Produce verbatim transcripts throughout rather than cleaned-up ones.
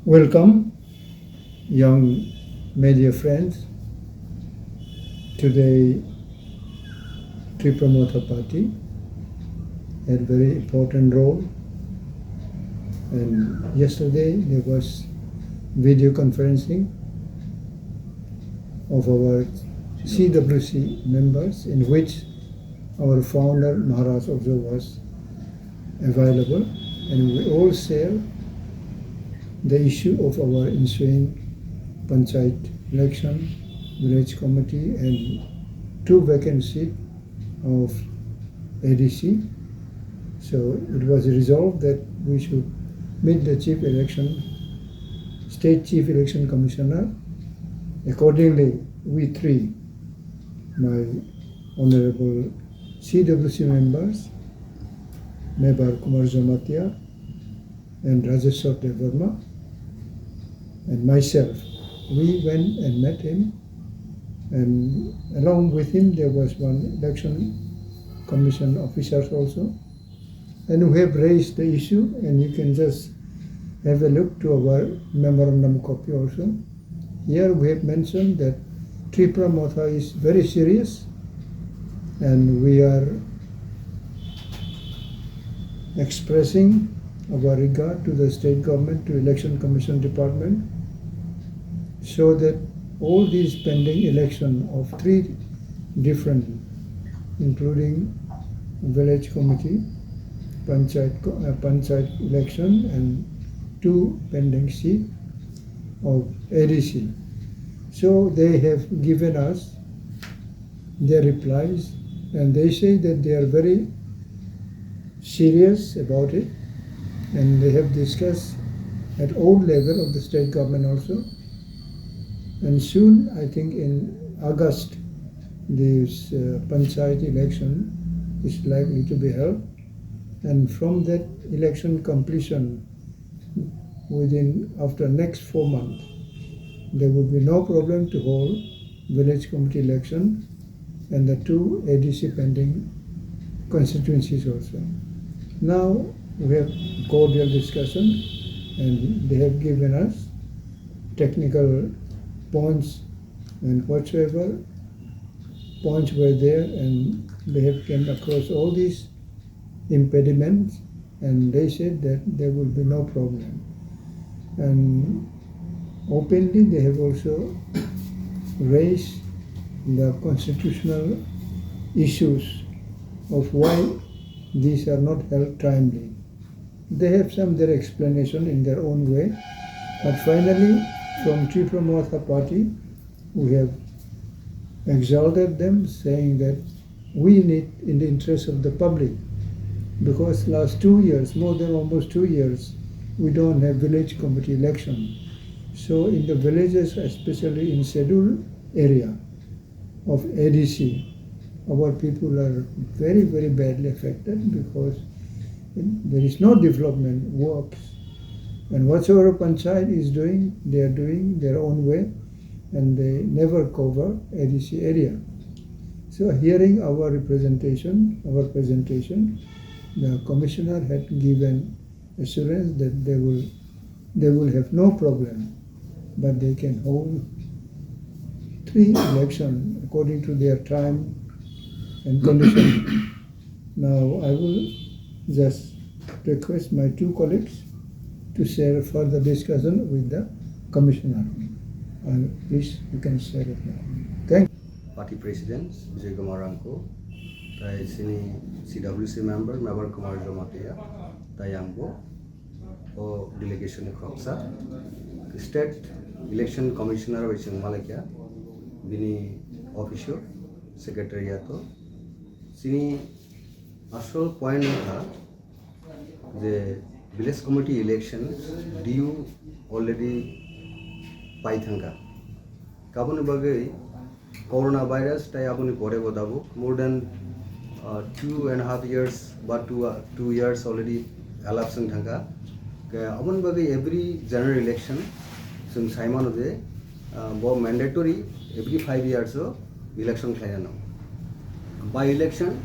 Welcome, young media friends. Today, Tipra Motha Party had very important role. And yesterday, there was video conferencing of our C W C members, in which our founder Maharaj also was available, and we all share the issue of our ensuing panchayat election, village committee, and two vacant seat of A D C. So it was resolved that we should meet the chief election, state chief election commissioner. Accordingly, we three, my honorable C W C members, Mebar Kumar Jamatia and Rajeshwar Debbarma and myself, we went and met him, and along with him there was one election commission officers also, and we have raised the issue, and you can just have a look to our memorandum copy also. Here we have mentioned that Tipra Motha is very serious, and we are expressing our regard to the state government, to election commission department, so that all these pending election of three different, including village committee, panchayat co-, uh, panchayat election, and two pending seat of A D C. So they have given us their replies, and they say that they are very serious about it, and they have discussed at all level of the state government also. And soon, I think in August, this, uh, panchayat election is likely to be held. And from that election completion, within, after next four months, there will be no problem to hold village committee election and the two A D C pending constituencies also. Now we have cordial discussion, and they have given us technical points and whatsoever points were there, and they have came across all these impediments, and they said that there will be no problem. And openly, they have also raised the constitutional issues of why these are not held timely. They have some their explanation in their own way, but finally, from Tipra Motha Party, we have exalted them, saying that we need, in the interest of the public, because last two years, more than almost two years, we don't have village committee election. So in the villages, especially in scheduled area of A D C, our people are very, very badly affected because there is no development works. And whatsoever panchayat is doing, they are doing their own way, and they never cover A D C area. So hearing our representation, our presentation, the commissioner had given assurance that they will, they will have no problem, but they can hold three election according to their time and condition. Now, I will just request my two colleagues to share further discussion with the commissioner. And please, you can share it now. Thank you. Party President Bijoy Kumar Rangkho, tai chini C W C member Mebar Kumar Jamatia, tai ang bo o delegation ni khoroksa. State Election Commissioner bai chwng malaikha, bini office o, secretariat o. Chini asol point wngkha je village committee election due already pai thangkha. Kaboni bagwi corona virus tai aboni pore bo tabuk more than, uh, two and a half years ba two, uh, two years already elapsed wng thangkha. Ke aboni bagwi every general election chwng sai mano je, uh, bo mandatory every five years o election khlaina nango. By election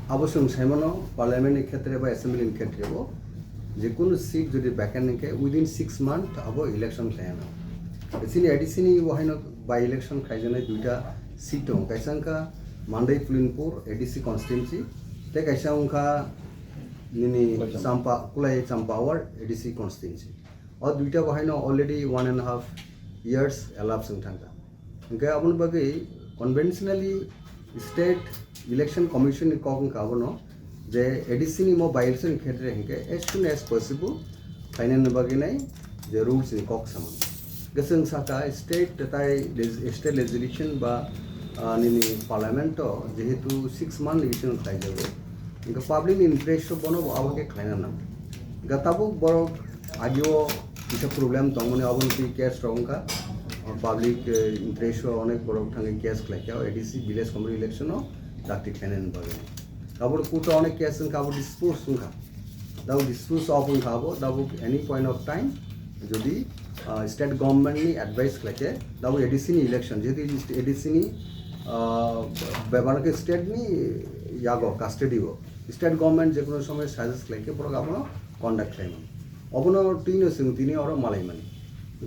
abo chwng sai mano parliament ni khetre ba assembly ni khetre bo Jekunu seat jodi vacant hwnkhe within six month abo election khlaina. Chini A D C ni bo haino by election khaijaknai duita seat tongo, kaisa wngkha Mandai Pulinpur A D C constituency, tei kaisa wngkha nini Kulai Champa. Champa, Kulai Champa Ward A D C constituency. O duita bo haino already one and a half years elapse wng thangkha. Hingke aboni bagwi conventionally State Election Commission ni kok wngkha abono je A D C ni mo by election khetre hingke as soon as possible khlainani bagwi nai je rules ni kok samani. Hingke chwng saka state tai leg-, state legislation ba, ah, nini parliament o jehetu six month ni bisingo khlaijago. Hingke public ni interest o bono bo abo khe khlaina nang. Hingke tabuk borok agio kisa problem tongmani, aboni twi case rok wngkha. Public, eh, interest o onek borok thangwi case khlaikha, A D C village committee election o dakti khlainani bagwi. Abo court o onek case wngkha, abo dispose wngkha. Tabuk dispose of wngkha abo, tabuk any point of time jodi, ah, state government ni advice khlaikhe, tabuk A D C ni election, jehetu A D C ni, ah, bebak khe state ni yago, custody o. State government jekunu somoy suggest khlaikhe borok abono conduct khlaimani. Obono twino chwng tini oro malaimani.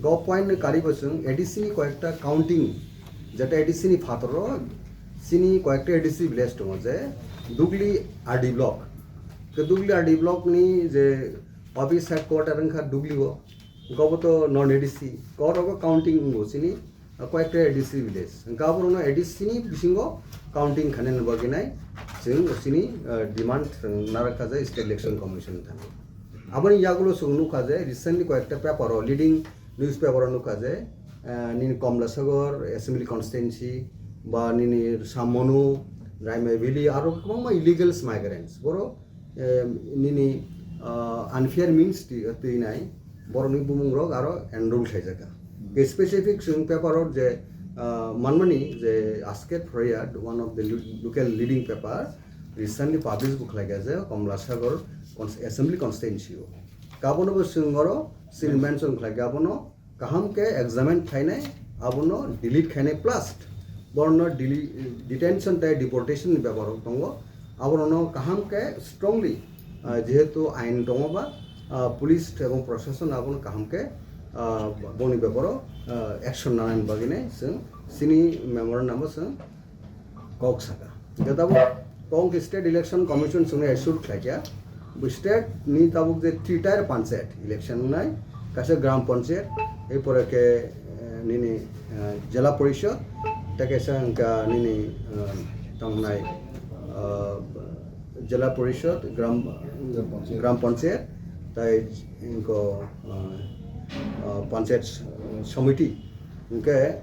Go point ni karibo chwng A D C ni koyekta counting, jeta A D C ni phataro chini koyekta A D C village tongo je Dugli R D block. Ke Dugli R D block ni je office headquarter wngkha Dugli o, gobo to non A D C, korogo counting wngo chini koyekta A D C village. Hingke aborokno A D C ni bisingo counting khainani bagwi nai chwng chini, ah, demand chwng narwkha je State Election Commission ni thani. Aboni yagulo chwng nukha je recently koyekta paper o, leading newspaper o nukha je, ah, nini Komlasagor Assembly Constituency ba nini Samonu, Raimai Valley aro kwbangma illegals migrants. Borok eh, nini, ah, unfair means twi-, twinai borokni bumungrok aro enroll khlaijak kha. Ke specific chwng paper o je, ah, manmani je Asket Phoria, one of the lo-, local leading paper, recently publish bo khlaikha je Komlasagor cons-, Assembly Constituency o. Kabono bo chwng oro chini mention khlaikha, abono kaham khe examine khainai, abono delete khainai, plus borokno deli-, detention tei deportation ni bepar rok tongo, aborokno kaham khe strongly, ah, jehetu ain tongo ba, ah, police ebong proshashan abono kaham khe, ah, boni beparo, ah, action nanani bagwi nai chwng chini memorandum o chwng kok saka. Hingke tabuk kok State Election Commission chwngno assure khlaikha, bo state ni tabuk je three tier panchayat election wngnai, kaisa gram panchayat, erpore khe, eh, nini, eh, jela porishod, tei kaisa hingka nini, eh, tongmwnai, eh, jela porishod, gram, gram panchayat, tei hingko, eh, eh, panchayat, eh, samiti. Hingke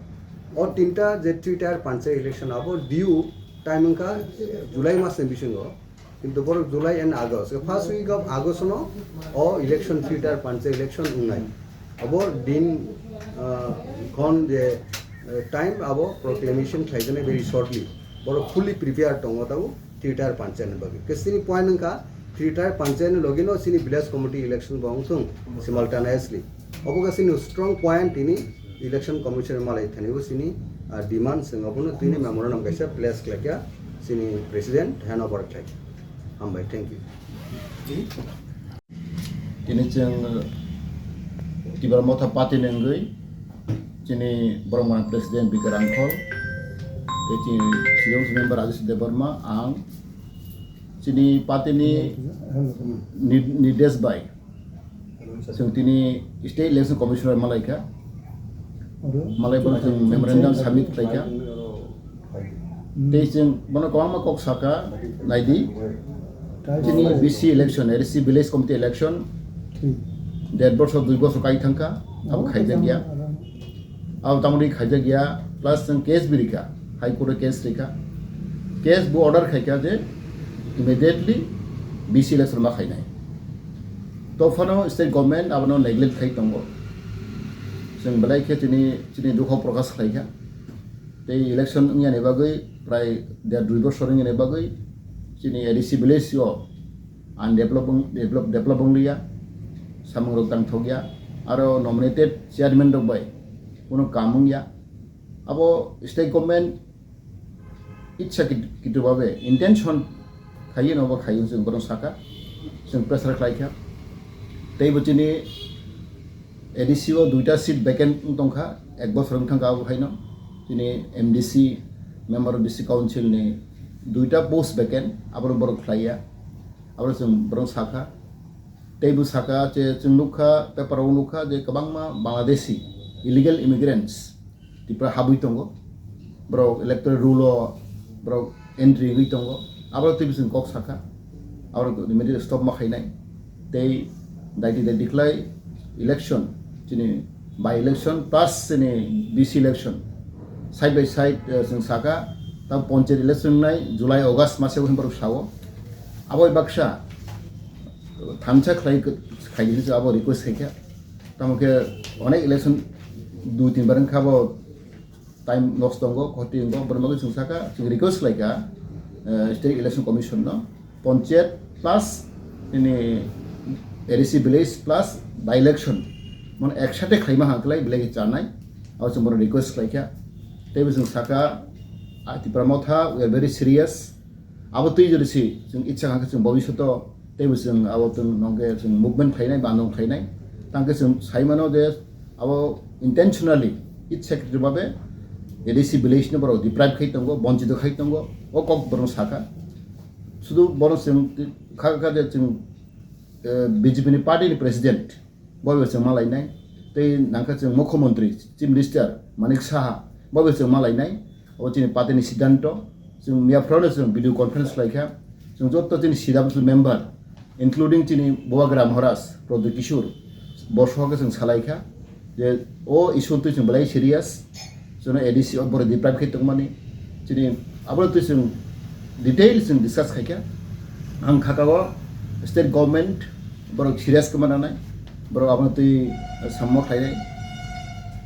o tinta je three tier panchayat election abo due time wngkha July mas ni bisingo, kintu borok July and August, first week of August no o election three tier panchayat election wngnai. Abo din, ah, khon je, eh, time abo proclamation khlaijaknai very shortly. Borok fully prepared tongo tabuk three tier panchayat ni bagwi. Ke chini point wngkha three tier panchayat ni logi no chini village committee election bo wngthung simultaneously. Obo khe chini strong point tini Election Commission malai thani bo chini, ah, demand chwng abono tini memorandum kaisa place khlaikha chini president hand over khlaikha. Hambai, thank you. Tini chwng Tipra Motha Party ni wngwi chini borok mani president Bikar Rangkhol, tei chini C M member Rajesh Debbarma, ang chini party ni nir-, nirdesh bai Chwng tini State Election Commissioner malaikha, malai bono chwng memorandum submit khlaikha. Tei chwng bono kwbangma kok sakha, naidi, chini B C election, A D C village committee election, der borsor, dui borsor kai thangkha, abo khaijakya. Abo tamoni khaijakya, plus chwng case bo rikha, High Court o case rikha. Case bo order khaikha je immediately B C election ma khainai. Tophano state government abono neglect khai tongo. Chwng belai khe chini, chini dukho prokash khlaikha. Tei election wngyani bagwi prai der dui bosor wngyani bagwi chini A D C village o undeveloped, develop, develop wngliya, samungrok tangthokya, aro nominated chairman rok bai kuno kam wngya. Abo state government itsa kit-, kitu babe intention khaiye no bo khaiye chwng bono saka, chwng pressure khlaikha. Teibo chini A D C o duita seat vacant wng tongkha, ek bosor wng thangkha abo haino. Chini M D C, Member of District Council ni duita post vacant, aboro borok khlaiya, aboro chwng borok sakha. Teibo sakha je chwng nukha, paper o nukha je kwbangma Bangladeshi illegal immigrants Tripura habwi tongo, borok electoral roll o borok entry wngwi tongo, abo twi bising kok sakha, abo immediately stop ma khainai. Tei daiti daiti khlai election, chini by election plus chini V C election side by side, eh, chwng sakha, ta panchayat election nai July August mase borok sao, abo baksa thansa khlai khaidi hinwi abo request khaikha. Tamo khe onek election dui tin bar wngkha, abo time nosto wngo, khoti wngo, borok bagwi chwng sakha, chwng request khlaikha, eh, State Election Commission no, panchayat plus ini A D C village plus by election, mane ek sate khlaima hang khlai belai khe chanai, abo chwng borok request khlaikha. Teibo chwng sakha, ah, Tipra Motha, we are very serious, abo twi jodi si chwng itsa kha khe chwng bobishoto teibo chwng abo tong nongkhe chwng movement khlainai, bandung khlainai. Tangkhe chwng sai mano je abo intentionally, itsa khe babe A D C village no borok deprive khai tongo, bonchito khai tongo, o kok borok sakha. Sudu borok chwng kha kha je chwng, eh, B J P ni party ni president, bo bai chwng malainai. Tei nangkha chwng Mukhyamantri, Chief Minister Manik Saha, bo bai chwng malainai. Abo chini party ni siddhanto. Chwng miya phoro no chwng video conference khlaikha. Chwng joto chini C W member, including chini Bubagra Maharaj, Pradyot Kishore, bo sohor khe chwng salaikha je o issue twi chwng belai serious. Chwngno A D C o borok deprive khe tongmani. Chini abo twi chwng detail chwng discuss khaikha. Ang khakao state government borok serious kwma nanai, borok abono twi sammo khlainai.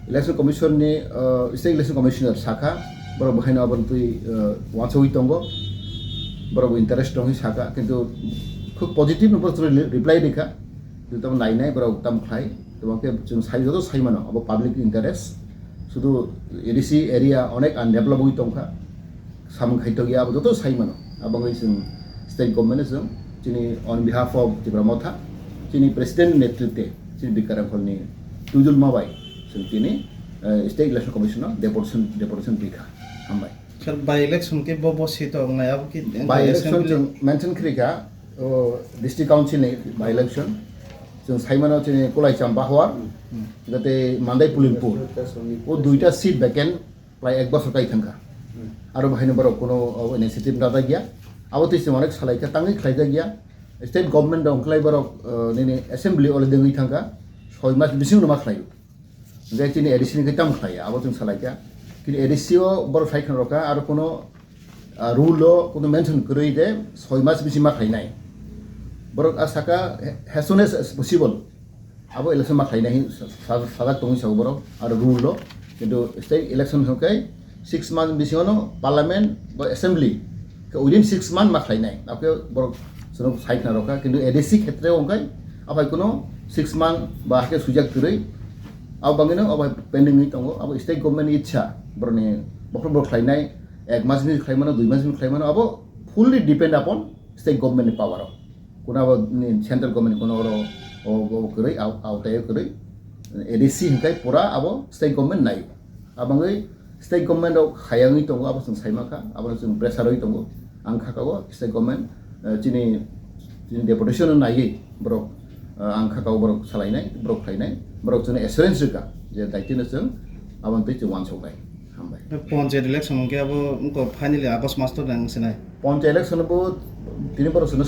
Election Commission ni, uh, State Election Commissioner sakha, borok bo haino abono twi, uh, uansugwi tongo, borok bo interest tong hinwi sakha, kintu khub positive no borok reply rikha, kintu tamo nainai borok tamo khlai, tamo khe chwng sai joto sai mano abo public interest, sudu A D C area onek undeveloped wngwi tongkha. Samung khaitokya abo joto sai mano. Abo wngwi chwng state government no chwng chini on behalf of Tipra Motha, chini president ni netritwe, chini Bikaram Phalni twijulma bai chwng chini, eh, State Election Commission no deputation, deputation rikha. Hambai. Sir, by election khe bo, bo seat o wngnai, abo khe By election assembly? Chwng mention khrikha, o, district council ni by election. Chwng sai mano chini Kulaicham Bahwar, Hmm. jate Mandai Pulimpur. O duita seat vacant. Prai ek bosor kai thangkha. Hmm. Aro bahaino borok kuno, o, initiative lajakya. Abo twi chwng onek salaikha, tangwi khlaijakya. State government rok wngkhlai borok, o, nini assembly already wngwi thangkha. Soi mas bisingno ma khlaio. Hwnkhe chini A D C ni khe tamo khlaiya, abo chwng salaikha. Chini A D C o borok sai khna rokha, aro kuno, a, rule o kuno mention kwrwi de soi mas bising ma khlainai. Borok a sakha, as soon as possible. Abo election ma khlainai hin sa-, sa-, sajak tongwi sao borok, aro rule o. Kintu state election hwnkhe six month bisingo no parliament ba assembly khe within six month ma khlainai. Abo khe borok chwng sai khna rokha, kintu A D C khetre o hwnkhe aphai kuno six month ba hakhe swijak kwrwi. Abo bangwino abo pending wngwi tongo, abo state government ni ichha, borokni bokhorok borok khlainai, ek mas ni khlaimano, dui mas ni khlaimano, abo fully depend upon state government ni power o. Kuno abo ni central government kuno oro o, o kwrwi, aw-, awtai o kwrwi. A D C hwnkhe pura abo state government nai. Abangwi state government rok hayangwi tongo, abo chwng saimankha, abono chwng pressure rwi tongo. Ang khakao state government, eh, chini, chini deputation no naiwi borok, eh, ang khakao borok salainai, borok khlainai, borok chwngno assurance rwkha je daitino chwng aboni twi chwng uansuknai. Hambai. Panchayat election hwnkhe abo wngkha finally August mas to nang sinai. Panchayat election bo tini borok chwngno